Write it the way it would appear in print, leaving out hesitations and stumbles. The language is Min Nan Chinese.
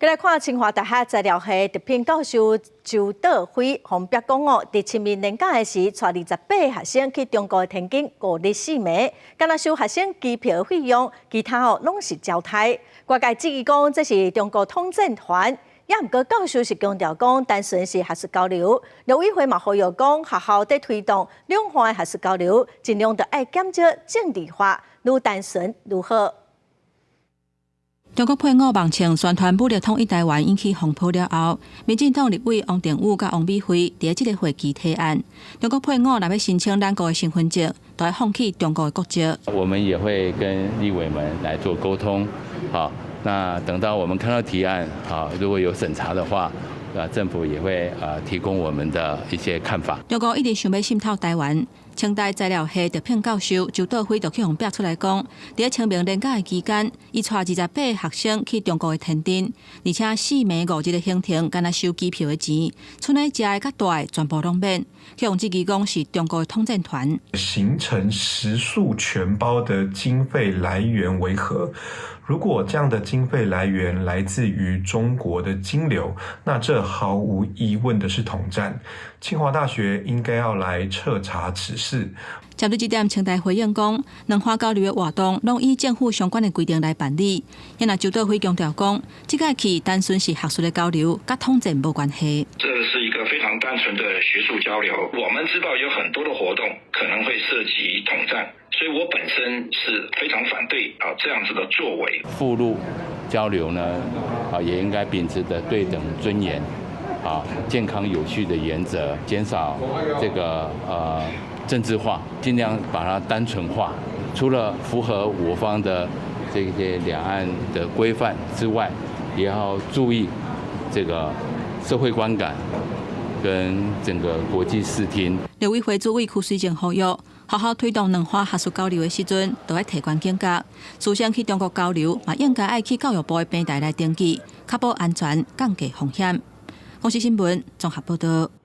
來看清華大學材料系特聘教授周道輝，予人逼講哦，佇清明連假的時，帶28個學生去中國天津五日四暝，干焦收學生機票費用，其他哦攏是招待。外界質疑講這是中國統戰團，也毋過教授是強調講單純是學術交流。陸委會嘛呼籲講，學校佇推動兩岸的學術交流，盡量著愛減少政治化，愈單純愈好。中國配武網稱宣傳武力統一台灣引起風波了後，民進黨立委王定宇佮王美惠佇這個會期提案，中國配偶若欲申請咱國的身份證，就愛放棄中國的國籍。我們也會跟立委們來做溝通，好，那等到我們看到提案，好，如果有審查的話，啊，政府也會啊提供我們的一些看法。中國一直想欲滲透台灣。清大材料系特聘教授周道輝就去予逼出來講，佇清明連假的期間，伊帶28個學生去中國的天津，而且四暝五日的行程，干焦收機票的錢，賰的食的佮蹛的全部攏免，去予質疑講是中國的統戰團。行程食宿全包的經費來源為何？如果這樣的經費來源來自於中國的金流，那這毫無疑問的是統戰。清華大學應該要來徹查此事。針對這點，清大回應講，兩岸交流的活動攏以政府相關的規定來辦理。然後周道輝強調講，這擺去單純是學術的交流，佮統戰無關係。這是一個非常單純的學術交流。我們知道有很多的活動可能會涉及統戰，所以我本身是非常反對啊這樣子的作為。赴陸交流呢，啊，也應該秉持著對等尊嚴、啊健康有序的原則，減少這個政治化，盡量把它單純化。除了符合我方的這些兩岸的規範之外，也要注意這個社會觀感跟整個國際視聽。陸委會主委邱水靜呼籲，學校推動兩岸學術交流的時陣，著愛提懸警覺。師生去中國交流，嘛應該愛去教育部的平台來登記，確保安全，降低風險。公視新聞綜合報導。